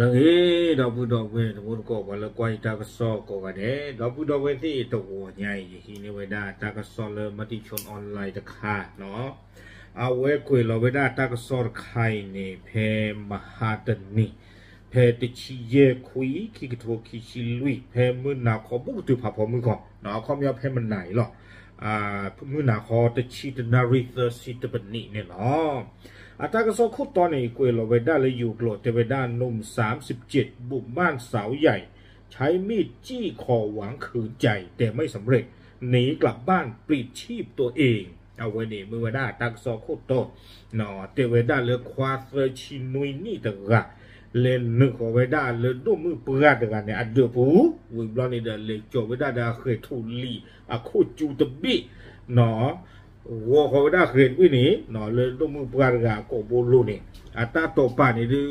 လၢအဂ့ၤ ဒီပုၢ်ဒီဝဲၢ်တံၤသကိး ပှၤလၢကွၢ်ယတၢ်ကစီၣ်ကိးဂၤဒဲး, ဒီပုၢ်ဒီဝဲၢ်သ့ၣ် တဂီၤညါအံၤ ယဟံးန့ၢ်ဝဲဒၣ်တၢ်ကစီၣ်လၢ Matichon Online တခါနီၤ. အဝဲကွဲးလီၤဝဲဒၣ်တၢ်ကစီၣ်တခါအံၤန့ၣ် ဖဲမဟါတနံၤ ဖဲတဆံယဲၢ်ခွံ ခံကထိခံဆံလွံၢ် ဖဲမုၢ်နၤခီဘူးကတုၤဖးဖီမုၢ်ခီနီၤ, အခီပညီဖဲမနၤအံၤလီၤ. မုၢ်နၤခီတဆံတနၣ်ရံၣ်သၢဆံတပနံးန့ၣ်လီၤ. အတၢ်ကစီၣ်ခိၣ်တီန့ၣ် ကွဲးလီၤဝဲဒၣ်လၢယိၤကျိာ်တဲဝဲဒၣ် หนุ่มสามสิบเจ็ด บุกบ้านสาวใหญ่ ใช้มีดจี้คอหวังขืนใจแต่ไม่สำเร็จ หนีกลับบ้านปลิดชีพตัวเอง အဝဲန့ၣ်မ့ၢ်ဝဲဒၣ်တၢ်ကစီၣ်ခိၣ်တီ တဲဝဲဒၣ်လၢခွါသၢဆံနွံနံၣ်တဂၤ လဲၤနုာ်ဃီၤဝဲဒၣ်လၢဒိၣ်မုၣ်ပှၢ်တဂၤန့ၣ် အဒၢးပူၤ, ဝံၤဘျီန့ၣ်ဒီး လဲၤကၠီၤဝဲဒၣ်ဒီးအဃဲၤထူၣ်လံာ်အခိၣ်ကၠူတဘ့ၣ်နီၤ, ဂီၤဃီၤဝဲဒၣ်ဃဲၤတဘ့ၣ်န့ၣ်နီၤ လၢဒိၣ်မုၣ်ပှၢ်တဂၤအကိာ်ဘိလိၤန့ၣ်, အတၢ်တိာ်ပာ်န့ၣ်ဒုး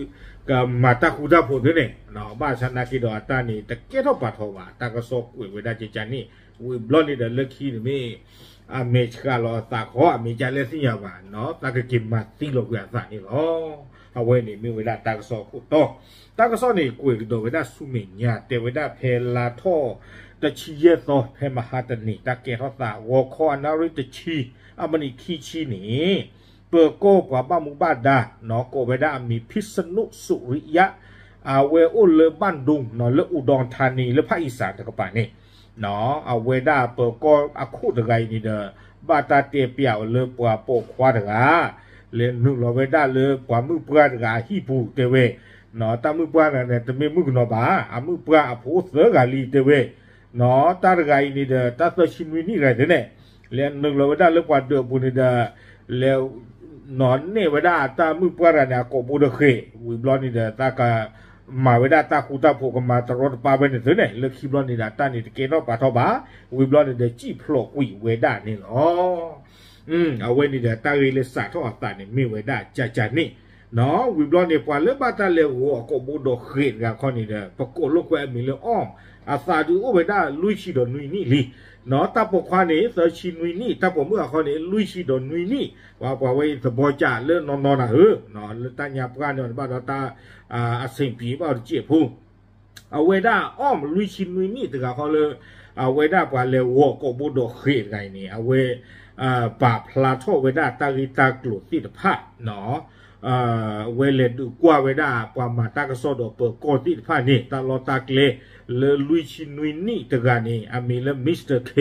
ကမၤတၢ်ဃူတၢ်ဖိးသ့န့ၣ်, ဘၣ်ဆၣ်နာ်က့ဒီးအတၢ်န့ၣ် တကဲထီၣ်ပာ်ထီၣ်ဘၣ်, တၢ်ကစီၣ်ကွဲးဝဲဒၣ်ကကန့ၣ်, ဝံၤဘျီန့ၣ်ဒီးလၢခံန့ၣ်မ့ၢ် အမဲာ်ဆှးလီၤအသးခီ အမဲာ်ကလဲၣ်သ့ၣ်ညါဘၣ်နီၤ, တၢ်ကက့ၤမၤသံလီၤကွံာ်အသးန့ၣ်လီၤ. အဝဲန့ၣ်မ့ၢ်ဝဲဒၣ်တၢ်ကစီၣ်ခိၣ်တီ, တၢ်ကစီၣ်န့ၣ် ကွဲးကဒီးဝဲဒၣ်ဆူမဲာ်ညါ တဲဝဲဒၣ်ဖဲလါထီၣ် တဆံယဲၢ်သီ ဖဲမဟါတနံၤ တၢ်ကဲထီၣ်သး ဂီၤခီအနၣ်ရံၣ်တဆံ အမံးနံးခံဆံန့ၣ် ပၢၤကီၢ်ပှၤဘၣ်မူဘၣ်ဒါနီၤ ကိးဝဲဒၣ်အမံၤ ဖံးစနူၣ်စူးရံယါ အဝဲအိၣ်လၢဘၣ်ဒိနီၤ လၢအူဒီထါနံၤ လၢဖၣ်အံစၣ်တကပၤန့ၣ် အဝဲဒၣ်ပၢၤကီၢ်အခိၣ်တဂၤအံၤန့ၣ်ဒီး ဘၣ်တၢ်တဲပျးအီၤလၢပှၤပိာ်ခွါတဂၤ လဲၤနုာ်လီၤဝဲဒၣ်လၢပှၤမုၣ်ပှၢ်တဂၤအဟံၣ်ပူၤတဲဝဲ, တၢ်မုၣ်ပှၢ်တဂၤန့ၣ် တမ့ၢ်မုၣ်ကနီၤဘၣ်, အမုၣ်ပှၢ်အဖိအိၣ်သၢဂၤလံတဲဝဲ, တၢ်တဂၤအံၤန့ၣ်ဒီး တၢ်သၢဆံနွံနံၣ်တဂၤအံၤန့ၣ် လဲၤနုာ်လီၤဝဲဒၣ်လၢပှၤဒၢးအပူၤန့ၣ်ဒီး လဲၤ နီၤနဲၣ်ဝဲဒၣ်တၢ်မုၣ်ပှၢ်တဂၤန့ၣ် အကိာ်ဘိဒီးဃဲၤ, ဝံၤဘျီန့ၣ်ဒီး တၢ်ကမၤဝဲဒၣ်တၢ်ဃူတၢ်ဖိး ကမၤတရီတပါဝဲန့ၣ်သ့န့ၣ် လၢခံဘျီန့ၣ်ဒီး တၢ်န့ၣ်တကဲထီၣ်ပာ်ထီၣ်ဘၣ်, ဝံၤဘျီန့ၣ်ဒီး စံၣ်ဖျိးကွံာ်ဝဲဒၣ်န့ၣ်လီၤ. အဝဲန့ၣ်ဒီးတၢ်ဂ့ၢ်လၢစးထီၣ်အသးန့ၣ် မ့ၢ်ဝဲဒၣ်ကကန့ၣ် ဝံၤဘျီန့ၣ် ပှၤလၢဘၣ်တၢ်လဲၤဂီၤအကိာ်ဘိဒီးဃဲၤတဂၤခီန့ၣ်ဒီး ပကိးလိာ်ကွဲအမံၤလၢ အီၣ်, အသးဒုးအိၣ်ဝဲဒၣ်လွံၢ်ဆံဒီးနွံနံၣ်လံ နီၤ, တၢ်ပိာ်ခွါန့ၣ် သၢဆံနွံနံၣ်, တၢ်ပိာ်မုၣ်အဃီန့ၣ် လွံၢ်ဆံဒီးနွံနံၣ်, ပှၤပှၤဝဲအံၤသဘီကးလၢနီၢ်နီၢ်နၤဧၢ, လၢတၢ်ညါပှၢ်န့ၣ်ဘၣ်ဒီးတၢ် အဆံးပံၤဘၣ်အီၤတစဲးဖိ, အဝဲဒၣ်အီၣ်လွံၢ်ဆံနွံနံၣ်တဂၤဃီလၢ အဝဲဒၣ်ပှၤလဲၤဂီၤကိာ်ဘိဒီးဃဲၤတဂၤအံၤန့ၣ် အဝဲ ပာ်ဖျါထီၣ်ဝဲဒၣ်တၢ်ဂ့ၢ်တၢ်ကျိၤသ့ၣ်တဖၣ် အဝဲလဲၤဒုးကွၢ်ဝဲဒၣ်ပှၤမၤတၢ်ကစီၣ်ဒီးပၢၤကီၢ်သ့ၣ်တဖၣ်န့ၣ် တၢ်လီၢ်တၢ်ကျဲ လၢလွံၢ်ဆံနွံနံၣ်တဂၤန့ၣ် အမံၤလၢ Mister K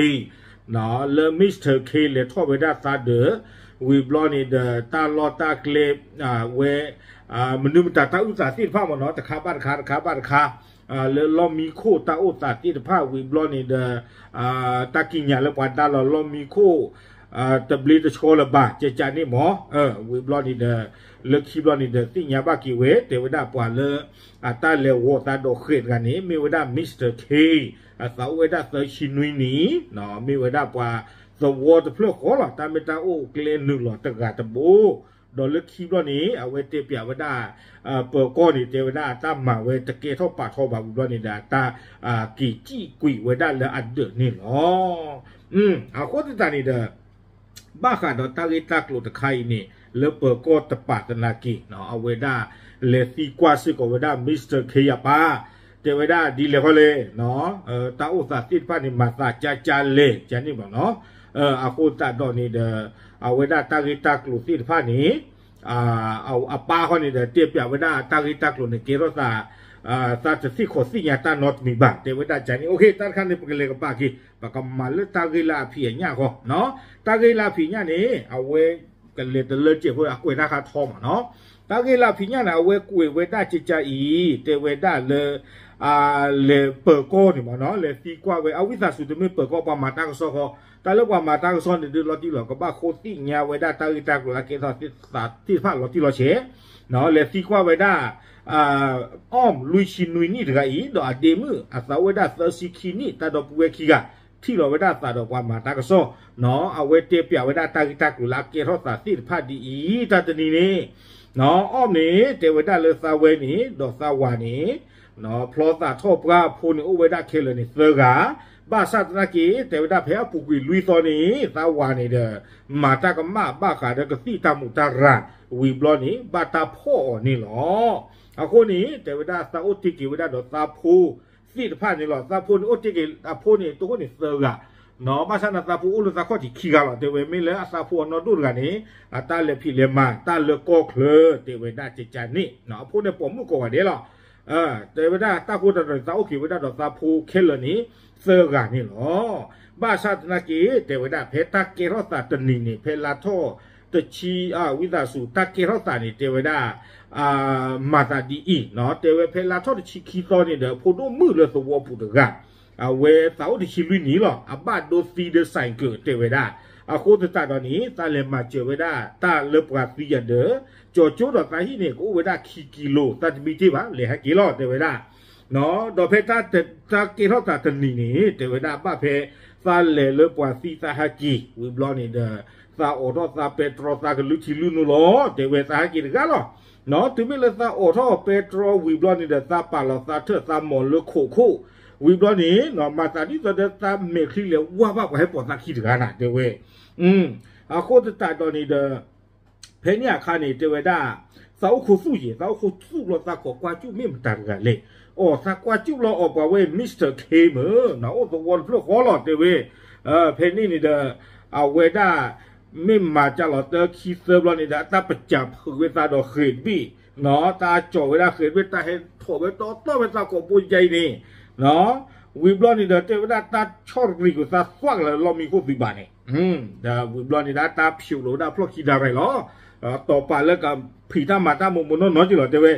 လၢ Mister K လဲၤထီၣ်ဝဲဒၣ်သးဒၢး ဝံၤဘျီန့ၣ်ဒီး တၢ်လီၢ်တၢ်ကျဲ ဝဲ မနုၤမတၤတၢ်အုၣ်သးသ့ၣ်တဖၣ်မ့ၢ်နီၤ တခါဘၣ်တခါ တခါဘၣ်တခါ လၢလီၢ်မံခိၣ်တၢ်အိၣ်သးသ့ၣ်တဖၣ် ဝံၤဘျီန့ၣ်ဒီး တၢ်ကံးညာ်လၢပှၤဒါလီၤလီၢ်မံခိၣ် တဘျ့တဆှီလၢၤဘၣ် ကကန့ၣ်မ့ၢ် ဝံၤဘျီန့ၣ်ဒီး လၢခံဘျီန့ၣ်ဒီး သ့ၣ်ညါဘၣ်က့ၤဝဲ တဲဝဲဒၣ်ပှၤလၢ အတၢ်လဲၤဂီၤသးဒီးဃဲၤတဂၤန့ၣ် မ့ၢ်ဝဲဒၣ် Mister K အသးအိၣ်ဝဲဒၣ်သၢဆံနွံနံၣ် မ့ၢ်ဝဲဒၣ်ပှၤသဝီတဖျၢၣ်ဃီလီၤ တၢ်မ့ၢ်တၢ်အိၣ်ကျဲနုာ်လီၤတဂၤတဘိ ဒီးလၢခံဘျီန့ၣ် အဝဲတဲပျးဝဲဒၣ် ပၢၤကီၢ်န့ၣ် တဲဝဲဒၣ်အတၢ်မၤဝဲတကဲထီၣ်ပာ်ထီၣ်ဘၣ်ဝံၤဘျီန့ၣ်ဒီး အတၢ်က့ၤစံၣ်ကွံာ်ဝဲဒၣ်လၢအဒၢးန့ၣ်လီၤ. အဃိသတးန့ၣ်ဒီး ဘၣ်ဃးဒီးတၢ်ဂ့ၢ်တၢ်ကျိၤတခါအံၤန့ၣ် လၢပၢၤကီၢ်တပာ်သနာ်က့ အဝဲဒၣ်လဲၤသံကွၢ်စ့ၢ်ကီးဝဲဒၣ် Mister K ယပၢ် တဲဝဲဒၣ်ဒ်လဲၣ်ဃီလဲၣ် တၢ်အိၣ်သးသ့ၣ်တဖၣ်န့ၣ် မၤသးကၢ်ကၢ်လဲၣ် ကန့ၣ်ဘၣ်နီၤ. အဃိသတးဒီးန့ၣ်ဒီး အဝဲဒၣ်တၢ်ဂ့ၢ်တၢ်ကျိၤသ့ၣ်တဖၣ်န့ၣ် အပၢ်ဃီန့ၣ်ဒီး တဲပျးဝဲဒၣ်တၢ်ဂ့ၢ်တၢ်ကျိၤန့ၣ် ကဲထီၣ်သး သးတသ့ၣ်ခီၣ်သ့ၣ်ညါတၢ်နီတမံၤဘၣ် တဲဝဲဒၣ်ကန့ၣ် တၢ်တခါန့ၣ် ပကလဲၤကပာ်က့ၤ ပကမၤလၢတၢ်ဂ့ၢ်လၢအဖံးအညၣ်ဃီ တၢ်ဂ့ၢ်လၢအဖံးအညၣ်န့ၣ် အဝဲကလဲၤတလၢကဲးဖိ အကွဲးတၢ်ခါထီမးနီၤ. တၢ်ဂ့ၢ်လၢအဖံးညၣ်န့ၣ် အဝဲကွဲးဝဲဒၣ်ကကအံၤ တဲဝဲဒၣ်လၢ လဲၤပၢၤကီၢ်န့ၣ်မးနီၤ လဲၤသံကွၢ်ဝဲ အဝံသးစူၤတမ့ၢ်ပၢၤကီၢ်ပှၤမၤတၢ်ကစီၣ်ဃီ တၢ်လၢပှၤမၤတၢ်ကစီၣ်န့ၣ်ဒုးလီၤတံၢ်လီၤ ကဘၣ်ဃိသ့ၣ်ညါဝဲဒၣ်တၢ်ဂ့ၢ်တၢ်ကျိၤလၢအကဲထီၣ်သးသ့ၣ်တဖၣ်လီၤတံၢ်လီၤဆဲး လဲၤသံကွၢ်ဝဲဒၣ် အီၣ်လွံၢ်ဆံနွံနံၣ်တဂၤအံၤ ဒီးအဒ့မုၣ်အသးအိၣ်ဝဲဒၣ်သၢဆံခံနံၣ် တၢ်ဒီပုၢ်ဝဲၢ်ခံဂၤ ထံၣ်လီၤဝဲဒၣ်သးဒီးပှၤမၤတၢ်ကစီၣ် အဝဲတဲပျးဝဲဒၣ်တၢ်ဂ့ၢ်တၢ်ကျိၤလၢအကဲထီၣ်သးသ့ၣ်တဖၣ်ဒ်အံၤ တၢ်တနံၤန့ၣ် အီၣ်န့ၣ် တဲဝဲဒၣ်လၢသးဝဲန့ၣ် ဒီးသးဝၤန့ၣ် ဖျီသးထီၣ်ပှၢ်အဖိန့ၣ် အိၣ်ဝဲဒၣ်ခဲလၢာ်န့ၣ်သၢဂၤ ဘၣ်ဆၣ်သနာ်က့ တဲဝဲဒၣ်ဖဲအပူၤကွံာ်လွံၢ်သီန့ၣ် သးဝၤန့ၣ်ဒီး မၤတၢ်ကမၣ်ဘၣ်ဃးဒီးကသံၣ်တၢ်မူးတၢ်ရၤ ဝံၤဘျီန့ၣ် ဘၣ်တၢ်ဖီၣ်အီၤန့ၣ်လီၤ. အဃိန့ၣ် တဲဝဲဒၣ်သးအိၣ်တ့ၢ်က့ၤဝဲဒၣ်ဒီးသးဖိသ့ၣ်တဖၣ်န့ၣ်လီၤ. သးဖိန့ၣ်အိၣ်တ့ၢ်က့ၤအဖိန့ၣ် တအိၣ်န့ၣ်သၢဂၤ, ဘၣ်ဆၣ်န့ၣ်သးဖိအိၣ်လၢသးခီၣ်ထံးခံဂၤလီၤ. တဲဝဲမ့ၢ်လၢအသးဖိအနီၢ်ဒိၣ်တဂၤန့ၣ် အတၢ်လဲၤဖံးလဲၤမၤ တၢ်လၢကီၢ်ချၢ တဲဝဲဒၣ်ကကန့ၣ် အဖိန့ၣ်ပိာ်မုၣ်ကိးဂၤဒဲးလီၤ. တဲဝဲဒၣ်တၢ်ဃိသတးဒီးန့ၣ် သးအိၣ်က့ၤဝဲဒၣ်ဒီးသးဖိခဲလၢာ်န့ၣ် သၢဂၤန့ၣ်လီၤ. ဘၣ်ဆၣ်သနာ်က့ တဲဝဲဒၣ် ဖဲတၢ်ကဲထီၣ်သးတနံၤန့ၣ် ဖဲလါထီၣ်တဆံ ဝံသးစူၤ တၢ်ကဲထီၣ်သးန့ၣ် တဲဝဲဒၣ် မၤသးဒ်အံၤ, တဲဝဲဖဲလါထီၣ်တဆံခံသီန့ၣ်ဒီး ဖိဒိၣ်မုၣ်လၢသဝီပူၤတဂၤ အဝဲသးအိၣ်တဆံလွံၢ်နံၣ်လီၤ. အဘၣ်ဒိသံဒီး ဆိုင်ကယ် တဲဝဲဒၣ်. အဃိသတးဒီးန့ၣ် သးလဲၤမၤစၢၤဝဲဒၣ်တၢ်လၢပှၤသံယၤဒီး ကၠီၤကၠိဒီးသးဟံၣ်န့ၣ် ကအိၣ်ဝဲဒၣ်ခံကံလိၤ သးတမံတ့ၢ်ဘၣ် လဲၤဟဲက့ၤလီၤ တဲဝဲဒၣ်. ဒီးဖဲတၢ်ကဲထီၣ်သးတနံၤန့ၣ် တဲဝဲဒၣ် ဘၣ်ဖဲသးလဲၤလၢပှၤသံသးဟဲက့ၤ ဝံၤဘျီန့ၣ်ဒီး သးအိးထီၣ်သးပဲတြီသးကလုၢ်ထံလုၢ်နိလီၤ တဲဝဲသးဟဲက့ၤတဂၤလီၤ. တုၤမ့ၢ်လၢသးအိးထီၣ်ပဲတြီဝံၤဘျီန့ၣ်ဒီး သးပာ်လီၤသးထၢၣ်သးမီၤလၢခိးခိၣ် ဝံၤဘျီန့ၣ် မၤသးဒ်သိးဒီးသးမဲာ်ချံလဲၤဝါဘၣ်ပှၤဟဲပိာ်သးခံတဂၤနၤ တဲဝဲ အဃိသတးဒီးန့ၣ်ဒီး ဖဲန့ၣ်အခါန့ၣ် တဲဝဲဒၣ် သးအိၣ်ခိးသူၣ်ယဲၤ သးအိၣ်ခိးသူၣ်ဘျီ သးခိးကွၢ်ကၠူၣ်မ့ၢ်မတၤတဂၤလဲၣ်. အိ သးကွၢ်ကၠူၣ်လီၤအီၤ ပှၤဝဲ Mister K မ့ၢ်နီၤ အိၣ်သဝီတဖျၢၣ်ဃီလီၤ တဲဝဲ. ဖဲန့ၣ်န့ၣ်ဒီး အဝဲဒၣ် မ့ၢ်မၤကၢ်လီၤတၢ်ခံသၢဘျီန့ၣ်ဒီး အတၢ်ပစၢၤဖုးဝဲသးဒီးဃဲးတဘ့ၣ်နီၤ တၢ်ကၠီၤဝဲဒၣ်ဃဲးတဘ့ၣ် တၢ်ဟဲထီၣ်ဝဲတီတီဝဲသးကိးဘိယါအံၤန့ၣ် ဝံၤဘျီန့ၣ်ဒီး တဲဝဲဒၣ်တၢ်ဆီၣ်ရံၣ်ကွံာ်သးသွၣ်ကလၢာ်လီၢ်မံခိၣ်သုးဘၣ်န့ၣ် ဒီးဝံၤဘျီန့ၣ်ဒီး တၢ်ဖျိးလီၤဝဲဒၣ်ဖျီၣ်ခံဒါရံၣ်လီၤ. တီၤပာ်လၢကဖံးတၢ်မၤတၢ်မိၢ်မိၢ်နီၢ်နီၢ်က့ၤလီၤ တဲဝဲ.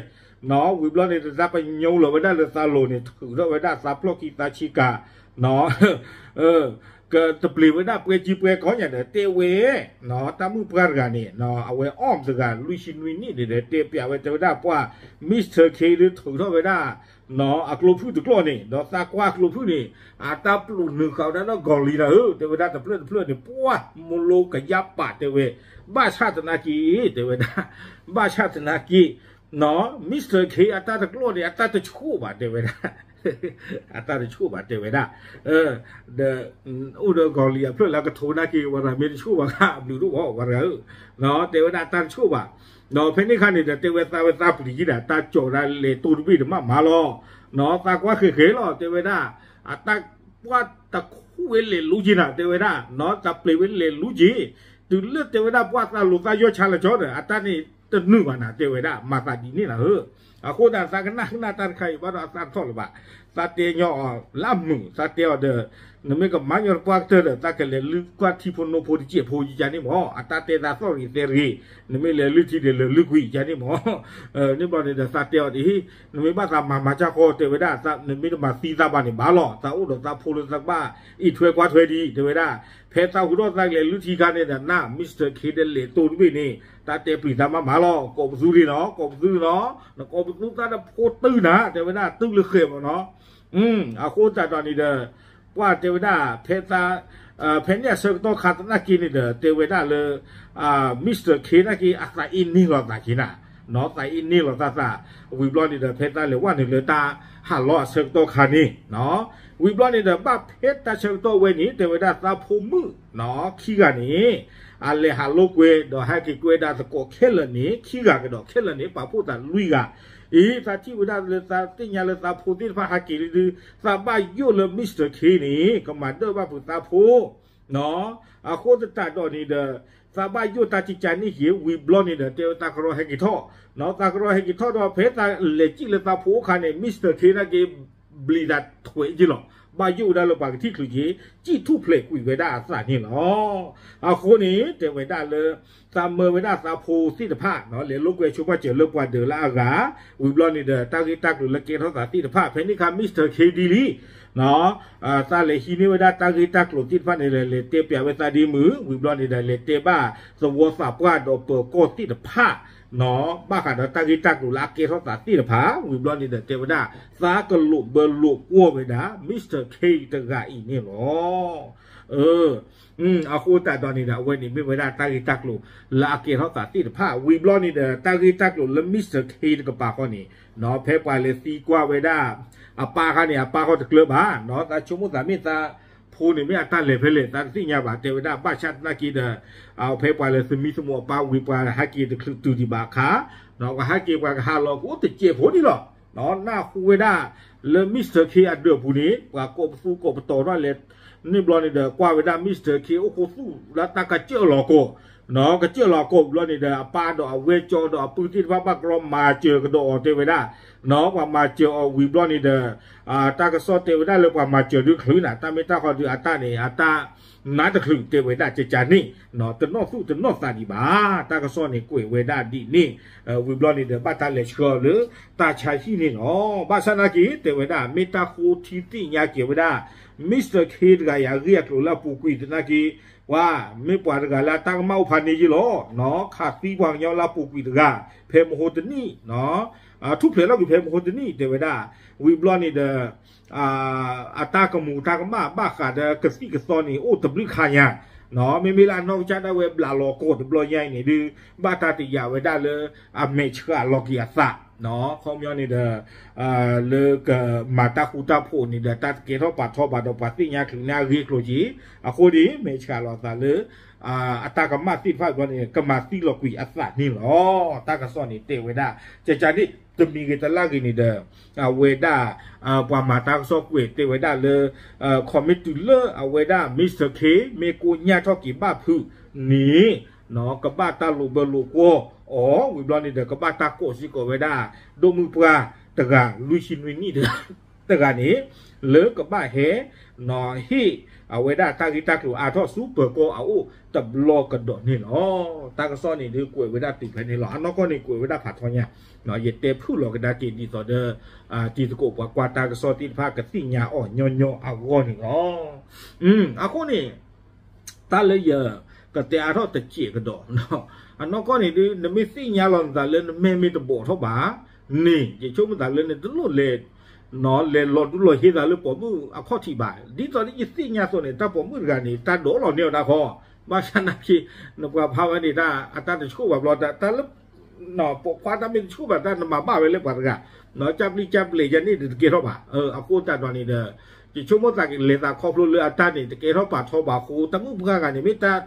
ဝံၤဘျီန့ၣ်ဒီး တၢ်ပညိလီၤဝဲဒၣ်လၢသးလိၤန့ၣ် ထုးထီၣ်ဝဲဒၣ်သးဖျီၣ်ခံသးဆံကၤ ကတပျ့ၤဝဲဒၣ်ပှဲၤကံပှဲၤကီညါဒီး တဲဝဲ တၢ်မုၣ်ပှၢ်တဂၤန့ၣ် အဝဲအီၣ်တဂၤ လွံၢ်ဆံနွံနံၣ်န့ၣ်ဒီး တဲပျးဝဲတဲဝဲဒၣ်ပှၢ် Mister K ဒုးထုးထီၣ်ဝဲဒၣ် အကျိဖုၣ်တကျီၢ်န့ၣ် ဒီးသးကွၢ်အကျိဖုၣ်န့ၣ် အတၢ်ပျိာ်နုာ်ဃာ်ဝဲဒၣ်ဒီး ဂီၤလံၤ နၤဧၢ တဲဝဲဒၣ်တဖျၢၣ်တဖျၢၣ်န့ၣ် ပှၢ် မိၢ်လိကယါပာ်တဲဝဲ ဘၣ်ဆၣ်သနာ်က့ တဲဝဲဒၣ် ဘၣ်ဆၣ်သနာ်က့ Mister K အတၢ်တကျီၢ်န့ၣ် အတၢ်တဆိၣ်ဘၣ်တဲဝဲဒၣ် အတၢ်တဆိၣ်ဘၣ်တဲဝဲဒၣ် ဒီး အိၣ်ဒီးဂီၤလံၤအဖျၢၣ်လၢကထိးနာ်က့ၤဝဲဒၣ် မ့ၢ်တဆိၣ်ဘၣ်ခါ အဘျုးတအိၣ်ဘၣ်ဝဲဒၣ်ဧၢ တဲဝဲဒၣ်တၢ်တဆိၣ်ဘၣ် ဒီးဖဲန့ၣ်ခါန့ၣ်ဒီး တဲဝဲသးဝဲသးပျံၤက့ၤဒၣ် တၢ်ကၠီၤဝဲဒၣ်လဲၤတိၢ်တဘ့ၣ်တမးမးလီၤ သးကွၢ်ဃဲၤဃဲၤလီၤ တဲဝဲဒၣ် အတၢ်ပှၢ်တခူၣ်ဝဲလဲၤလူက့ၤနၤ တဲဝဲဒၣ် တၢ်ပျ့ၤဝဲလဲၤလူက့ၤ တုၤလၢတဲဝဲဒၣ်ပှၢ်သးလိၤသးယီၢ်ဆါလၢကၠီဒီး အတၢ်န့ၣ်တနုာ်ဘၣ်နၤ တဲဝဲဒၣ် မၤသးဒ်န့ၣ်နၤဧၢ အဃိသတးသးကနၣ်ဃုနၢ်တၢ်တခါအံၤဘၣ်ဒီးအသးတထီၣ်လၢၤဘၣ် သးတဲညီအီၤလၢအမုာ် သးတဲအီၤဒီး နမ့ၢ်ကမၤညီတပှၢ်ကတၢၢ်ဒီး သးကလဲၤလုၢ်ကွၢ်ထံဖိနိဖိတစဲးဖိယါန့ၣ်မၢ် အတၢ်တဲသးသီၣ်ဂ့ၤသဲဂ့ၤ နမ့ၢ်လဲၤလုၢ်ထံဒီးလဲၤလုၢ်ကွံာ်ယါန့ၣ်မၢ် န့ၣ်ဘျီန့ၣ်ဒီးသးတဲအီၤဒ် နမ့ၢ်ဘၣ်သးမၤမၤစၢ်ဃီ တဲဝဲဒၣ် နမ့ၢ်တမၤသံသးဘၣ်န့ၣ်ဘၣ်လီၤ သးအိၣ်ဒီးသးဖိလၢသးကဘၣ်အံးထွဲကွၢ်ထွဲဒံး တဲဝဲဒၣ် ဖဲသးဟူထီၣ်သးကလဲၤလုၢ်ထံခါန့ၣ်ဒီး နၢ် Mister K ဒီးလဲၤတိၢ်တဘ့ၣ်န့ၣ် တၢ်တဲပျံၤသးမးမးလီၤ ကိးပသူဒံးနီၤ ကိးပသူနီၤ နကိးပသူသးဒီးဖိတုၤနၤ တဲဝဲဒၣ် တုၤလၢဃဲၤမၢ်နီၤ အဃိသတးဒီးန့ၣ်ဒီး ပှၢ်တဲဝဲဒၣ် ဖဲသး ဖဲန့ၣ်အဆၢကတီၢ်ခါသနာ်က့န့ၣ်ဒီး တဲဝဲဒၣ်လၢ Mister K နာ်က့ အသးအ့န့ၢ်လီၤသးက့ၤနၤ သးအ့န့ၢ်လီၤသးသး ဝံၤဘျီန့ၣ်ဒီး ဖဲသးလဲၤဝဲန့ၣ်လၢတၢ်ဟးလီအဆၢကတီၢ်ခါန့ၣ် ဝံၤဘျီန့ၣ်ဒီး ဘၣ်ဖဲတၢ်ဆၢကတီၢ်ဝဲန့ၣ် တဲဝဲဒၣ်သးဖိမုၣ် ခံဂၤန့ၣ် အလဲၤဟးလိာ်ကွဲ ဒီးဟဲက့ၤကွဲဒၣ်သကိးခဲလၢာ်န့ၣ် ခံဂၤကဒီးခဲလၢာ်န့ၣ် ပာ်ဖှိၣ်သးလွံၢ်ဂၤ အံၤ သးထံၣ်ဝဲဒၣ်လၢသးသ့ၣ်ညါလၢသးဖိသ့ၣ်တဖၣ်ဟဲက့ၤလံဒုး သးဘၣ်ယိၣ်လၢ Mister K န့ၣ် ကမၤဒၢၣ်ဘၣ်ဖုးသးဖိ အဃိသတးဒီးန့ၣ်ဒီး သးဘၣ်ယိၣ်တၢ်ကကန့ၣ်က့ၤ ဝံၤဘျီန့ၣ်ဒီး တဲဝဲသးကရီဟဲက့ၤထီၣ် သးကရီဟဲက့ၤထီၣ်ဒီး ဖဲသးလဲၤစံၣ်လၢသးဖိအိၣ်ခါန့ၣ် Mister K နာ်က့ ဘျံၤသးထွဲက့ၤလီၤ ဘၣ်ယိၣ်ဝဲဒၣ်လၢပှၤကထံၣ်ချုးက့ၤ စံၣ်ထူၣ်ဖျဲးကွံာ်ဝဲဒၣ်အသးန့ၣ်လီၤ. အဃိန့ၣ် တဲဝဲဒၣ်လၢ သးမၢဝဲဒၣ်သးဖိသ့ၣ်တဖၣ် လဲၤလိာ်ကွဲဆိပာ်စၢၤလၢပှၤဒၢးလၢအဂၤ ဝံၤဘျီန့ၣ်ဒီး တၢ်ဂ့ၢ်တၢ်ကျိၤလၢကဲထီၣ်သးသ့ၣ်တဖၣ် ဖဲန့ၣ်ခါ Mister K ဒ်လံ သးလဲၤဟံးန့ၢ်ဝဲဒၣ်တၢ်ဂ့ၢ်တၢ်ကျိၤသ့ၣ်တဖၣ်န့ၣ်ဒီး လဲၤတဲပျးဝဲသးဒ်မုၢ် ဝံၤဘျီန့ၣ်ဒီး လဲၤတဲဘၣ်သဝီသးပှၢ်ဒီးပၢၤကီၢ်သ့ၣ်တဖၣ် ဘၣ်ဃးဒီးတၢ်ဂ့ၢ်တၢ်ကျိၤလၢအကဲထီၣ်သးသ့ၣ်တဖၣ် ဝံၤဘျီန့ၣ်ဒီး တဲဝဲဒၣ် သးကလိာ်ဘၢလိာ်ကွီၢ်ဝဲဒၣ် Mister K တဂၤအံၤန့ၣ်လီၤ. အဃိသတးဒီးန့ၣ်ဒီး အဝဲန့ၣ်မ့ၢ်ဝဲဒၣ်တၢ်ဂ့ၢ်တၢ်ကျိၤလၢအကဲထီၣ်သးသ့ၣ်တဖၣ် ဝံၤဘျီန့ၣ်ဒီး တၢ်ဂ့ၢ်တၢ်ကျိၤလၢ Mister K တကပၤဃီန့ၣ် ဖဲပှၤလဲၤသံကွၢ်ဝဲဒၣ် အပၢ်ခါန့ၣ် အပၢ်ဃီတကျၢၤဘၣ် သးဆိကမိၣ်သးမ့ၢ်သး ဖိန့ၣ်မ့ၢ်အတၢ်လဲၤဖဲလဲၣ် သးတသ့ၣ်ညါဘၣ် တဲဝဲဒၣ် ဘၣ်ဆၣ်သနာ်က့ဒီး ဖဲပှၤလဲၤသမံသမိးအပၢ်ဝံၤ ပှၤဟဲက့ၤတချုးတုၤဒံးဘၣ်အခါ, ပှၤဟဲက့ၤပှၤကဟးလီၤကအိၣ်တစဲးဖိ ဒံးလီၤ. နၢ်ဟူဝဲဒၣ် လၢ Mister K အဒၢးပူၤန့ၣ် ပှၤကိးပသူကိးပတီၤထီၣ်လဲၣ်န့ၣ်ဘျီန့ၣ်ဒီး ကွၢ်ဝဲဒၣ် Mister K အိၣ်ခိးသူၣ်လၢတၢ်ကစၢၢ်လီၤကိး, ကစၢၢ်လီၤကိးဘျီန့ၣ်ဒီး အပၢ်ဒီးအဝဲၢ်ကၠီဒီးအပုၢ်သ့ၣ်တဖၣ်ဘၣ်ကရီမၤစၢၤကဒီးအီၤ တဲဝဲဒၣ်, ပှၤမၤစၢၤအီၤဝံၤဘျီန့ၣ်ဒီး တၢ်ကစီၣ်တဲဝဲဒၣ်လၢပှၤမၤစၢၤဒုချုးနၤ တၢ်မ့ၢ်တၢ်ဃီဒီးအတၢ်န့ၣ် အတၢ်နါတချုး တဲဝဲဒၣ် ကကန့ၣ် တနီၣ်သူၣ်တနီၣ်သးဒံးဘၣ်. တၢ်ကစီၣ်န့ၣ်ကွဲးဝဲဒၣ်ဒ်န့ၣ် ဝံၤဘျီန့ၣ်ဒီး ဘၣ်တၢ်လဲၤဆှၢလၢ တၢ်ဆါဟံၣ်န့ၣ်လီၤ. ဘၣ်ဆၣ်သနာ်က့ တဲဝဲဒၣ် မ့ၢ်တၢ်ဃိထံသ့ၣ်ညါက့ၤဝဲဒၣ် Mister K တဂၤအံၤ အဂ့ၢ်အကျိၤလၢအပူၤကွံာ်သနာ်က့ ပှၤမ့ၢ်ပှၤတဂၤလၢအတၢ်ကမၣ်အိၣ်ဖးန့ၢ်ယ့ၢ်လီၤ. ခးသံပှၤကညီလၢအပူၤကွံာ်တဂၤ ဖဲမဟိတနံၣ် ထူၣ်ဖျဲးထီၣ်ကွံာ်ဖဲမဟိတနံၣ် တဲဝဲဒၣ်, ဝံၤဘျီန့ၣ်ဒီး အတၢ်ကမူၤတၢ်ကမၣ်ဘၣ်ဃးဒီးကသံၣ်ကသီန့ၣ် အိၣ်တဘျုးခါညါ, မ့မ့ၢ်လၢအနီၢ်ကစၢ်ဒၣ်ဝဲဘျးလီၤကိးတဘျီညါအံၤန့ၣ်ဒုး ဘၣ်တၢ်တယာ်ဝဲဒၣ်လၢ အမဲာ်ဆှးလီၤက့ၤအသး, ခီပညီန့ၣ်ဒီး လၢကမၤတၢ်ဃူတၢ်ဖိးန့ၣ်ဒီး တၢ်တကဲထီၣ်ပာ်ထီဘၣ်ဒီးပှၤသ့ၣ်ညါချုးန့ၢ်အဂ့ၢ်အကျိၤက့ၤ, အဃိန့ၣ် မဲာ်ဆှးလီၤအသးလၢ အတၢ်ကမၣ်သ့ၣ်တဖၣ်ဘျီန့ၣ် ကမၤသံလီၤကွံာ်အသးန့ၣ်လီၤ. တၢ်ကစီၣ်န့ၣ်တဲဝဲဒၣ် ကကန့ၣ် တမံၤဂ့ၤတလၢ်ဂ့ၤန့ၣ်ဒီး အဝဲဒၣ် ပှၤမၤတၢ်ကစီၣ်ကွဲးတဲဝဲဒၣ်လၢ ခီမ့ၢ်တုၤလၢအဝဲဒၣ် Mister K မ့ၢ်ကိညၢ်ထီၣ်က့ၤဘၣ်ဖုးန့ၣ် ကဘၣ်တၢ်လိာ်ဘၢလိာ်ကွီၢ်အီၤ ဝံၤဘျီန့ၣ်ဒီး ကဘၣ်တၢ်ကိးစ့ၢ်ကီးဝဲဒၣ် ဒိၣ်မုၢ်ပှၢ်တဂၤ လွံၢ်ဆံနွံနံၣ်တဂၤန့ၣ် လၢကဘၣ်ဟဲ ဟ့ၣ်အဝဲဒၣ်တၢ်ဂ့ၢ်တၢ်ကျိၤအါထီၣ်ဆူပၢၤကီၢ်အအိၣ်တဘျီကဒီးန့ၣ်လီၤ. တၢ်ကစီၣ်န့ၣ်ဒုးကွဲးဝဲဒၣ်တုၤဖဲန့ၣ်လီၤ. အနီၢ်ကီၢ်န့ၣ်ကွဲးဝဲဒၣ်ဖးထီညါ, ယတဲဖုၣ်လီၤကဒါက့ၤဒ်သိးဒီး တံၤသကိးပှၤကွၢ်တၢ်ကစီၣ်သ့ၣ်တဖၣ်ကသ့ၣ်ညါအီၤညီညီအဂီၢ်န့ၣ်လီၤ. အဃိန့ၣ် တၢ်လၢယကတဲအါထီၣ်တစဲးကဒီး အနီၢ်ကီၢ်န့ၣ်ဒုး နမ့ၢ်သ့ၣ်ညါလီၤနသးလၢနမဲာ်မ့ၢ်တဘီးထီၣ်ဘၣ်န့ၣ် ယဆိကမိၣ်သးလၢနတလိၣ်လဲၤ လဲၤလီၤဒူလီၤဟ့သးလၢပိာ်မုၣ်အခီၣ်ထံးဘၣ်. ဒ်သိးလၢယသ့ၣ်ညါအသိးန့ၣ် တၢ်ပိာ်မုၣ်တဂၤန့ၣ် တၢ်ဒိးလီၤန့ၢ်အီၤတၢ်ဃီ, ဘၣ်ဆၣ်သနာ်က့ နပှၤဖးဝဲန့ၣ် တၢ်အတၢ်တဆူၣ်ဘၣ်ဘျီ တၢ်လၢ ပိာ်ခွါတၢ်မ့ၢ်တဆူၣ်ဘၣ်တၢ်နမၤဘၣ်ဝဲလၢပှၤတဂၤ ကၢ်ပျံၤကၢ်ပျဲးယၤန့ၣ်တကဲထီၣ်ဘၣ်. အဃိသတးဒီးန့ၣ်ဒီး ယဆိကမိၣ်သးကလဲၤသးခီဖျိလၢအတၢ်န့ၣ် တကဲထီၣ်ပာ်ထီဘၣ်အဃိ တၢ်မုၣ်ပှၢ်ဂၤန့ၣ် မ့ၢ်တၢ်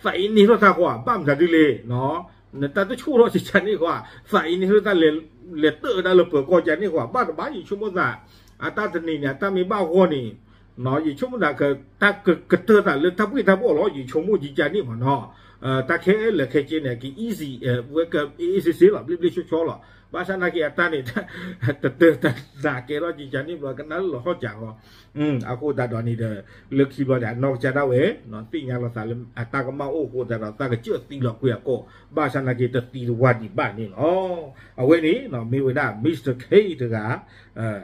သးအ့န့ၢ်ထီၣ်တၢ်ဃီ ဘၣ်မတၤဒ်လဲၣ် နတၢ်တဆူၣ်ထီၣ်ကကန့ၣ်ဃီ သးအ့န့ၢ်ထီၣ်တၢ်လဲၤ လဲၤတၢၣ်ဝဲဒၣ်လၢပၢၤကီၢ်ကန့ၣ်ဃီ ဘၣ်တဘၣ် ယဆိကမိၣ်သး အတၢ်တနံၤန့ၣ် အတၢ်မ့ၢ်ဘၣ်ဂီၢ်န့ၣ် ယဆိကမိၣ်သး တၢ်ကကတၢၢ်သးလၢတၢ်ဘှ့ၣ်တၢ်ဘှီၣ်လီၤ ယဆိကမိၣ်ကကန့ၣ်မ့ၢ်နီၤ တၢ်ခဲလၢာ်ခဲဆ့န့ၣ် က easy ဝဲက easy လီၤ ဘျ့ဘျ့ဆှီဆှီလီၤ. ဘၣ်ဆၣ်သနာ်က့အတၢ်န့ၣ် တတၢၢ်တၢ်သးကဲထီၣ်ကကန့ၣ်ဘျီ ကနၣ်လၢလီၤထီၣ်ကၢ်ဃီ အဃိသတးဒီးန့ၣ်ဒီး လၢခံဘျီန့ၣ် အနီၢ်ကစၢ်ဒၣ်ဝဲ သ့ၣ်ညါလီၤသးလၢအတၢ်ကမၣ်အိၣ်အဃိသတးဒီး သးကစၢၢ်သံလီၤကွံာ်အကိာ် ဘၣ်ဆၣ်သနာ်က့တသံတဝါဒံးဘၣ်န့ၣ်လီၤ. အဝဲန့ၣ် မ့ၢ်ဝဲဒၣ် Mister K တဂၤ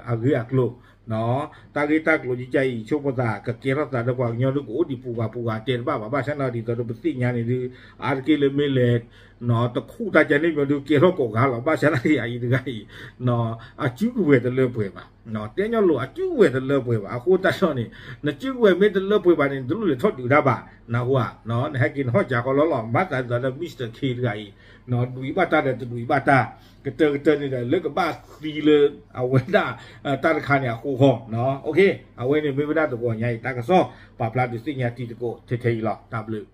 အဂ့ၢ်အကျိၤ တၢ်ဂ့ၢ်တၢ်ကျိၤကကအံၤ ဆိကမိၣ်သး ကကဲထီၣ်သးလၢပှၤကညီဒုးကအိၣ်ဒံးပူၤဂၤပူၤဂၤတဲတဘၣ်ဘၣ် ဘၣ်ဆၣ်သနာ်က့ဒ်သိးဒီးပသ့ၣ်ညါန့ၣ်ဒုး အါတက့ၢ်လၢမ့ၢ်လဲၤ တခူၣ်တၢ်ကန့ၣ်မ့ၢ်ဒုးကဲထီၣ်ကိးဂၤလီၤ. ဘၣ်ဆၣ်သနာ်က့အအံၤတဂၤအံၤ အစုကဝဲၤတလၢပှဲၤဘၣ် တဲညီလိာ်အစုကဝဲၤတလၢပှဲၤဘၣ် အဃိသတးဒီးန့ၣ် နစုကဝဲၤမ့ၢ်တလၢပှဲၤဘၣ်န့ၣ် နတလိၣ်လဲၤထီၣ်ဒုးတၢ်ဘၣ် နၢ်ဟူဧါ နဟဲက့ၤနဟီၣ်ကၢ်ဃီလီၤလီၤ မၤသးဒ်သိးဒီး Mister K တဂၤအံၤ ဒွးဘၣ်တၢ်ဒီးတဒွးဘၣ်တၢ် ကတၢၢ်ကတၢၢ်န့ၣ်ဒီး လၢကဘၣ်သံလၢ အဝဲဒၣ် တၢ်တခါန့ၣ်အဃိဃီ အဝဲန့ၣ်မ့ၢ်ဝဲဒၣ်တဂီၤညါအံၤ တၢ်ကစီၣ် ပာ်ဖျါဒုးသ့ၣ်ညါတံၤသကိးထဲထဲအံၤလီၤ. တၢ်ဘျုး